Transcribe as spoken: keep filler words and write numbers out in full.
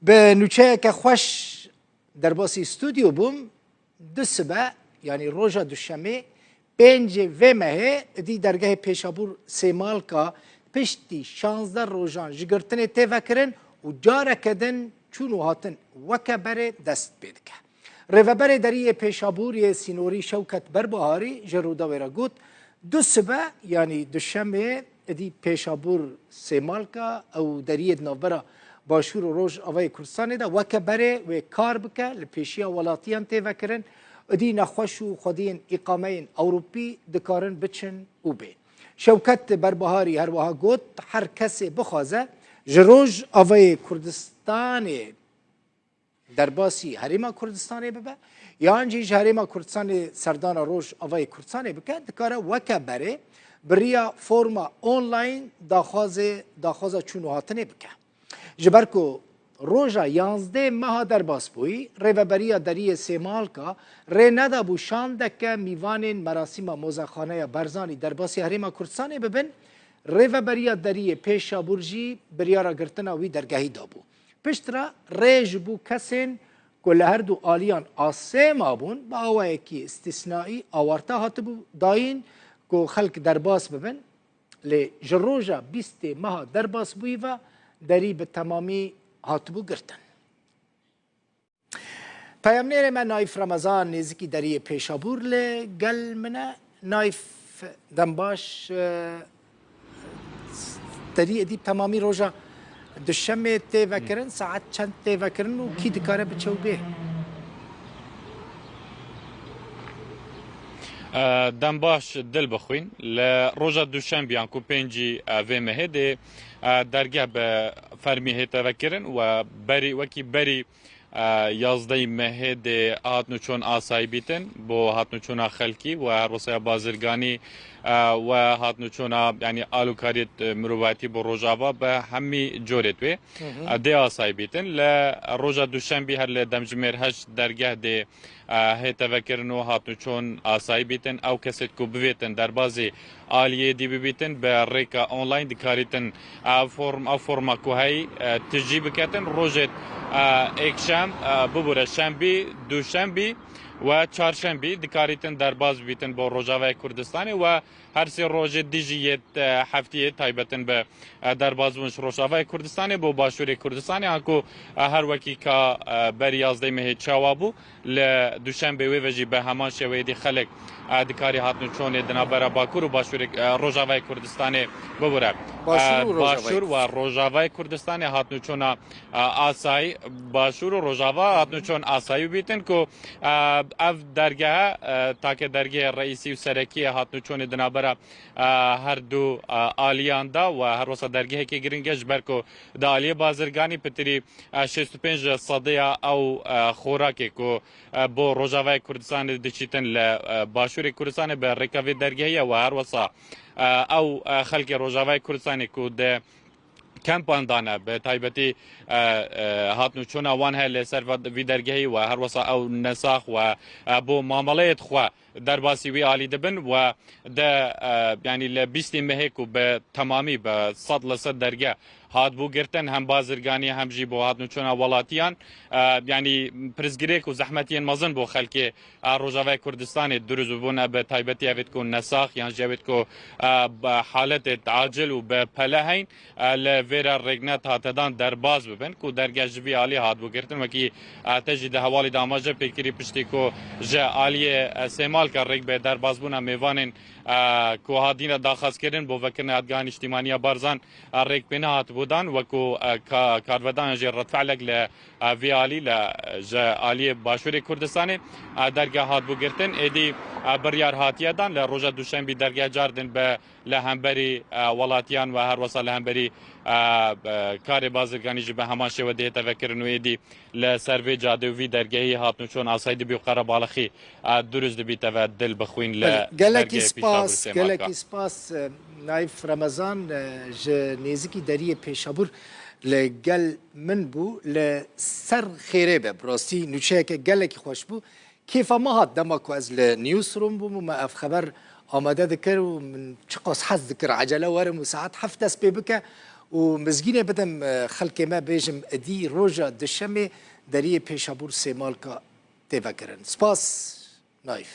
Bi nûçeyeke xweş derbasî stûdyo bûm. Du sibe, yanî roja duşemê, pêncê vê mehê, idî dergehê Pêşabûr Sêmalka piştî şazdeh rojan ji girtinê tê vekirin û careke din çûn û hatin weke berê dest pê dike. Rêveberê Deriyê Pêşabûriyê Sînorî Şewket Berbiharî ji Rûdawê re got, du sibe, yanî duşemê, idî Pêşabûr Sêmalka ew deriyê di navbera Başûr û Rojavayê Kurdistanê de weke berê wê kar bike, li pêşiya welatiyan tê vekirin, idî nexweş û xwediyên îqameyên Ewropî dikarin biçin û bên. Şewket Berbiharî her wiha got, her kesê bixwaze ji Rojavayê Kurdistanê derbasî Herêma Kurdistanê bibe, yan jî ji Herêma Kurdistanê serdana Rojavayê Kurdistanê bike, dikare weke berê bi riya forma online daxwazê, daxwaza çûn û hatinê bike. Ji ber ku roja yanzdeh meha derbas bûyî, Rêveberiya Deriyê Sêmalka rê nedabû şandeke mîvanên merasîma Mozexaneya Barzanî derbasî Herêma Kurdistanê bibin, Rêveberiya Deriyê Pêşabûr jî biryara girtina wî dergehî dabû. Piştre rê ji bo kesên ku li her du aliyan asê mabûn, bi awayekî îstîsnaî awarte hatibû dayîn ku xelk derbas bibin, lê ji roja bîstê meha derbasbûyî ve derî bi temamî hatibû girtin. Peyamnêrê me Naîf Remezan nêzîkî deriyê Pêşabûr li gel min e. Naîf, dem baş, e, deriyê dî temamî roja duşemê tê vekirin, saet çend tê vekirin û kî dikare biçe û bê? E, dem baş dil bixwîn. Li roja duşembiyan ku pêncî, e, vê mehê dê, e, dergeh bi fermî hête vekirin we berî, wekî berî, e, yazdehî mehê dê hatnûçon asayî bîtin bo hatnûçona xelkî we her wesaya bazirganî, e, we hatnûçona, yanî alûkariyê, e, mirovatî bo Rojava bi hemî corê wê, Hı hı. e, dê asayî bîtin. Li roja duşembî her li demjimêr heşt dergeh dê, e, hête vekirin û hatnûçon asayî bîtin. Ew kesêt ku bivêtin derbazî aliyê dî bibîtin, bi rêka online dikarîtin ev form, ev forma ku heyî, e, tijî biketin. Rojêt, e, êkşem, e, bibûre şembî, duşembî we çarşembî dikarîtin derbaz bibîtin bo Rojavayê Kurdistanê we her sê rojê dijî yê, e, heftiyê taybetin bi, e, derbazbûn ji Rojavayê Kurdistanê bo Başûrê Kurdistanê, anku, e, her wekî ka, e, berî yazdeh mehê çawa bû, li duşembê wê ve jî bi heman şêweyê dî xelek, e, dikarî hatnûçonê di navbera Bakur û Başûrê, e, Rojavayê Kurdistanê bibûre. Başûr û E, Rojavayê Başûr we Rojavayê Kurdistanê hatnûçona, e, asayî, Başûr û Rojava hatnûçon asayî bibîtin ku, e, ev dergehe, e, take dergehê reîsî û serekî ye hatnûçonê di navbera, e, her du, e, aliyan de we her wesa dergehekê giring e ji ber ku di aliyê bazirganî pitirî, e, şêst û pênc sedê ya ew, e, xorakê ku, e, bo Rojavayê Kurdistanê diçîtin li, e, Başûrê Kurdistanê bi rêka vê dergehê ye we her wesa, e, ew, e, xelkê Rojavayê Kurdistanê ku di kempan de ne, bi taybetî, e, e, hatnûçona wan heye li ser va-, vî dergehî we her wesa ew nesax we, e, bo mameleyêt xwe derbasî wî alî dibin we de, e, yanî li bîstê mehê ku bi temamî bi sed li sed derge hatibû girtin, hem bazirganî hem jî bo hatnûçona welatiyan, e, yanî pirsgirêk û zehmetiyên mezin bo xelkê, e, Rojavayê Kurdistanê dirûst bûbûn, e, bi taybetî evêt ku nesax yan jî evêt ku, e, bi haletê acil û bi pele heyn, e, li vê re rêknet hate dan derbaz bibin ku derge ji vî alî hatibû girtin. Wekî, e, te jî di hevalî de amaje pêkirî piştî ku ji aliyê, e, Sêmalka rêk bi derbazbûna mêvanên, e, ku hatîne daxwazkirin bo vekirina Dadgeha Nîştîmaniya Barzan, e, rêk pê nehatibû dan, weku, e, ka-, karvedan jî redfe'lek li, e, vî alî li, e, ji aliyê Başûrê Kurdistanê, e, derge hatibû girtin. Êdî, e, biryar hatiye dan li roja duşembî derge cardin bi li hemberî, e, welatiyan we her wesa li hemberî, e, e, karê bazirganî jî bi heman şêwe dihête vekirin û êdî li ser vê cadê û vî dergehî hatnûçon asayî dibî û qerebalixî, e, dirûst dibîte ve dil bixwîn li Belê, gelekî dergehê Pîşabûr spas, Sêmalka. Gelekî spas, e, Naîf Remezan, e, ji nêzîkî deriyê Pêşabûr li gel min bû, li ser xêrê be. Bi rastî nûçeyeke gelekî xweş bû. Kêfa me hat dema ku ez li newsroom bûm û me ev xeber amade dikir û min çiqas hez dikir ecele werim û saet heft dest pê bike û mizgînê bidim, e, xelkê me, bêjim, êdî roja duşemê deriyê Pêşabûr Sêmalka tê vekirin. Spas, Naîf.